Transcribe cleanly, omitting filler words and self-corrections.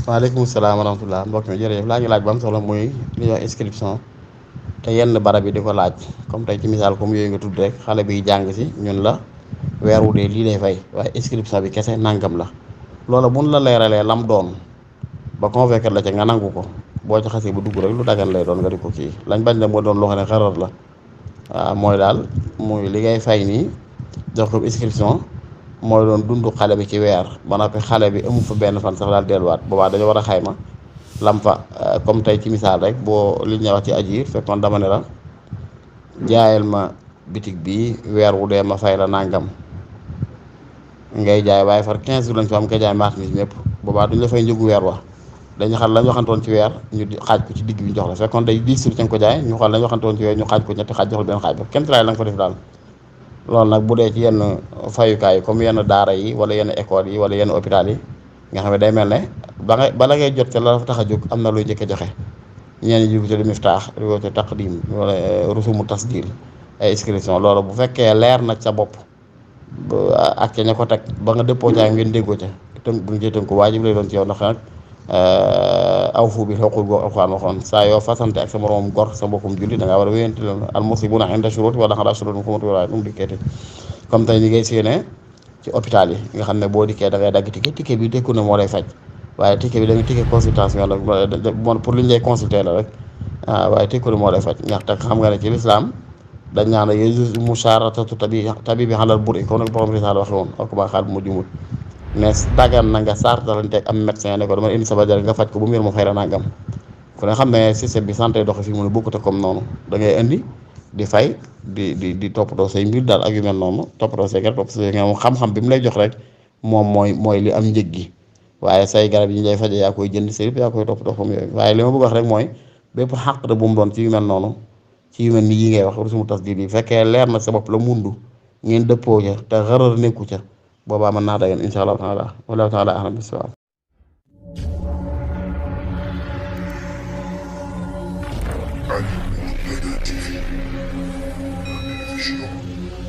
waaleykum salaam wa rahmatulah mbokk mi jërëjëf laa ngi laaj ba am solo muy li ñuy wax inscription te yenn barab yi di ko laaj comme tey ci misaal comme yooyu nga tudd rek xale bi jàng si ñun la weer wu dee lii lay fay waaye inscription bi kese nangam la loola buñ la leeralee lam doon ba convaincre la ca nga nangu ko boo ci xasee bu dugg rek lu dagan lay doon nga di ko kii lañ bañ la moo doon loo xam ne xarar la waaw mooy daal muy li ngay fay nii jox ko inscription mooy doon dundu xale bi ci weer ba noppi xale bi amu fa benn fan sax daal delluwaat boobaa dañoo war a xayma lam fa comme tey ci misaal rek boo li ñuy wax ci aji fekkoon dama ne la jaayal ma bitig bi weer wu dee ma fay la nangam ngay jaay waaye far 15 jours lañ fa am nga jaay marchandise mépp boobaa duñ la fay njëgu weer wa dañu xam la ñu waxantoon ci weer ñu xaaj ko ci digg bi ñu jox la fekkoon day 10 jours ca nga ko jaay ñu xool la ñu waxantoon ci weer ñu xaaj ko ñetti xaaj jox la benn xaaj ba kenn tiraay la nga fa def daal. loolu nag bu dee ci yenn fayukaay yi comme yenn daara yi wala yenn école yi wala yenn hôpital yi nga xam ne day mel ne bala ngay jot ca la tax a jóg am na luy njëkk a joxe ñeen ñi ci lu miftaax lu ci taqdim wala rusumu tasdil ay inscription loolu bu fekkee leer na sa bopp ak ca ña ko teg ba nga dëppoo ca ngeen déggoo ca tënk bu ñu cee tënk waajib lay doon ci yow ndax nag aw fu bi xequl goo alxuraan waxoon saa yoo fasante ak sa moroomum gor sa mbokkum julli da ngaa war a wéyante leen al muslimuna inda shuruti wala xala shuruti ko matu wala um dikkeeti comme tey ñi ngay séenee ci hôpital yi nga xam ne boo dikkee da ngay dagg ticket bi tekku ne moo lay faj waaye ticket bi da nga ticket consultation la pour li ñu lay consulter la rek waaye tekku ne moo lay faj ndax te xam nga ne ci lislaam dañ naan yejuzu musharatatu tabibi xalal buri comme nag borom risaal waxe woon ak ba xaal bu ma jumut mais dagan na nga sartalanteeg am médecin ne ko dama indi sa bajal nga faj ko bu mu wér ma fay la nangam ku ne xam ne système bi santé doxe fii mu ne bokkute comme noonu da ngay indi di fay di toppatoo say mbir daal ak yu mel noonu toppatoo say garab toppatoo say moom xam-xam bi mu lay jox rek moom mooy li am njëg gi waaye say garab yi ñu lay faje yaa koy jënd say yëpp yaa koy toppatoo comme yooyu waaye li ma bëgg wax rek mooy bépp xàq de bu mu doon ci yu mel noonu ci yu mel ni yi ngay wax rusumu tas di bi fekkee leer na sa bopp la mundu ngeen dëppoo ca te xarar nekku ca boobaa mën naa dagan insha allahu taala wallahu taala ahlam bisawab Ali Mourtada TV, la télévision